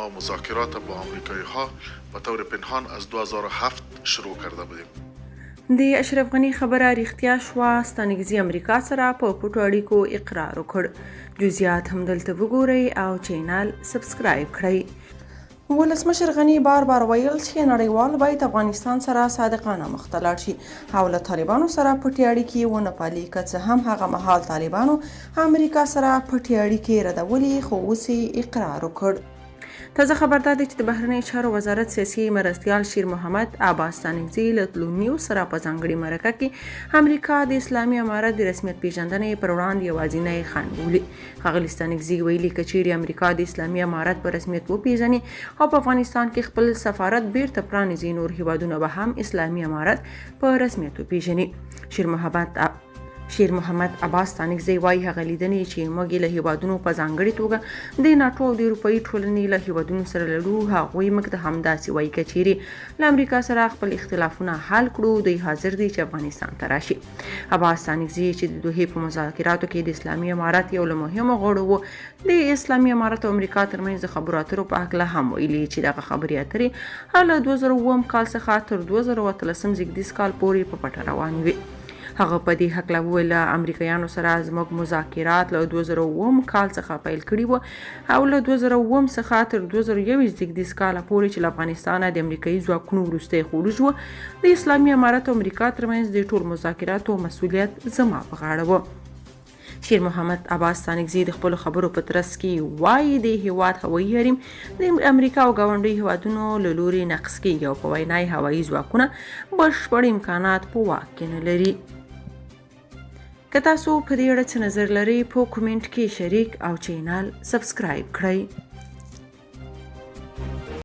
ما مذاکرات با آمریکایی ها به طور پنهان از 2007 شروع کرده بودیم. د اشرف غني خبره رښتیا شوه، ستانکزي امریکا سره په پټو اړیکو اقرار وکړ. جزئیات هم دلته وګورئ او چینل سبسکرایب کړئ. ولسمشر غني بار بار ویل چې نړیوال باید افغانستان سره صادقانه مخته لاړ شي او له طالبانو سره پټې اړیکې ونه پالي. که څه هم هغه مهال طالبانو امریکا سره پټې اړیکې ردولې، خو اوس یې اقرار وکړ. تازه خبر دا دی چې د بهرنیو چارو وزارت سیاسي مرستیال شیر محمد عباس ستانکزي له طلوع نیوز سره په ځانګړې مرکه کې امریکا د اسلامي امارت د رسمیت پیژندنې پر وړاندې یوازینی خنډ بولي. ښاغلي ستانکزي ویلي، که چیرې امریکا د اسلامي امارت په رسمیت وپیژني او په افغانستان کې خپل سفارت بیرته پرانیزي، نور هیوادونه به هم اسلامي امارت په رسمیت وپیژني. شیر محمد عباس ستانکزی وايي، هغه لیدنې چې موږ یې له هیوادونو په ځانګړې توګه د ناټو او د اروپایي ټولنې له هیوادونو سره لرو، هغوی موږ ته همداسې وایي، که چیرې له امریکا سره خپل اختلافونه حل کړو، دوی حاضر دي چې افغانستان ته راشي. عباس ستانکزی چې د دوحې په مذاکراتو کې د اسلامي امارت یو له مهمو غړو و، د اسلامي امارت او امریکا ترمنځ د خبرو اترو په هکله هم ویلي چې دغه خبرې اترې له 2007 کال څخه تر 2018 زیږدیز کال پورې په پټه روانې وې. هغه په دې هکله وویل، له امریکایانو سره زموږ مذاکرات له 2007 کال څخه پیل کړي وو او له 2007 څخه تر 2021 زیږدیز کال پورې چې له افغانستانه د امریکایي ځواکونو وروستی خروج و، د اسلامي امارت او امریکا ترمنځ د ټول مذاکراتو مسوولیت زما په غاړه و. شیر محمد عباس ستانکزي د خپلو خبرو په ترڅ کې وايي، د هیواد هوایي حریم د امریکا او ګاونډیو هیوادونو له لوري نقض کیږي او په وینا یې هوایي ځواکونه بشپړ امکانات په واک کې نه لري. که تاسو په دې اړه څه نظر لرئ، په کومنټ کې شریک او چینل سبسکرایب کړئ.